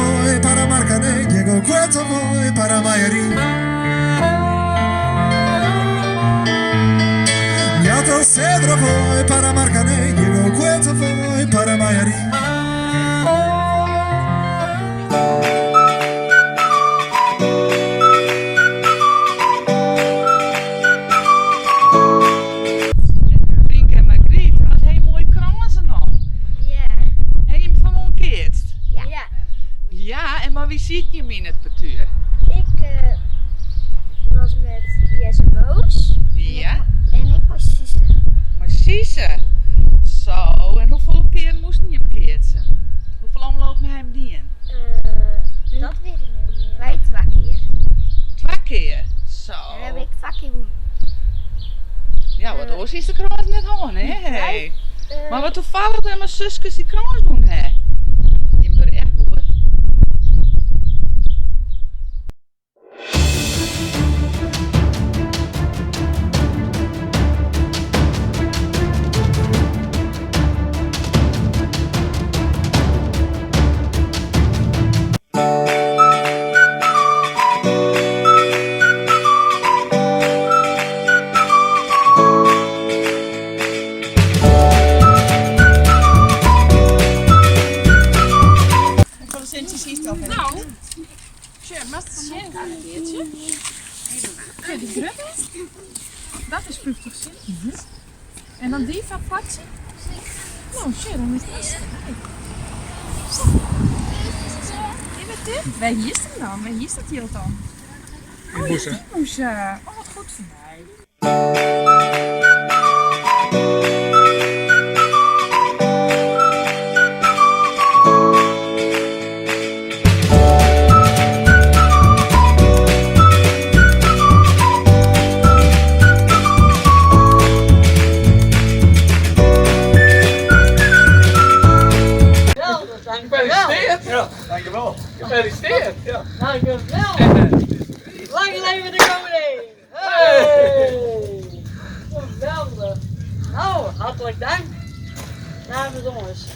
voy para Marcané, llegó Cueto voy para Mayarí. Miato Cedro voy para Marcané, llegó Cueto voy para Mayarí. Rienke en Margriet, wat ha jim moaie krânsen om. Ja. Ha jim fan 'e moarn keatst? Ja. Ja, en mei wie sieten jim yn it partuer? Ik was met Jesse Moos. Ja. En ik mei Sise. Mei Sise? Zo, en hoefolle kearen moasten jim keatse? Hoefolle omlopen ha jim dien? Dat wit ik net mear. Wy twa kear. Twa kear? Zo. En dan ha ik twa kear wûn. Ja, want oars hiest de krâns net hân, hè? Hey. Mar wat toevallig dat mei suskes dy krâns wûn ha. Jim wurde echt goed. Hoefolle sintsjes hiest al? No, sjoch, moatst sjen in keartsje. Sjoch, dy grutte, dat is 50 sint. En dan dy foar potsje. No, sjoch, dan is it Wêr hiest him dan? Wêr hiest dat jild dan? Yn bûse. Oh, yn bûse. Oh, wat goed fan dy. Gefeliciteerd! Ja, dankjewel. Gefeliciteerd! Ja. Dankjewel! Lang leve de koning! Hey! Geweldig! Nou, hartelijk dank namens ons.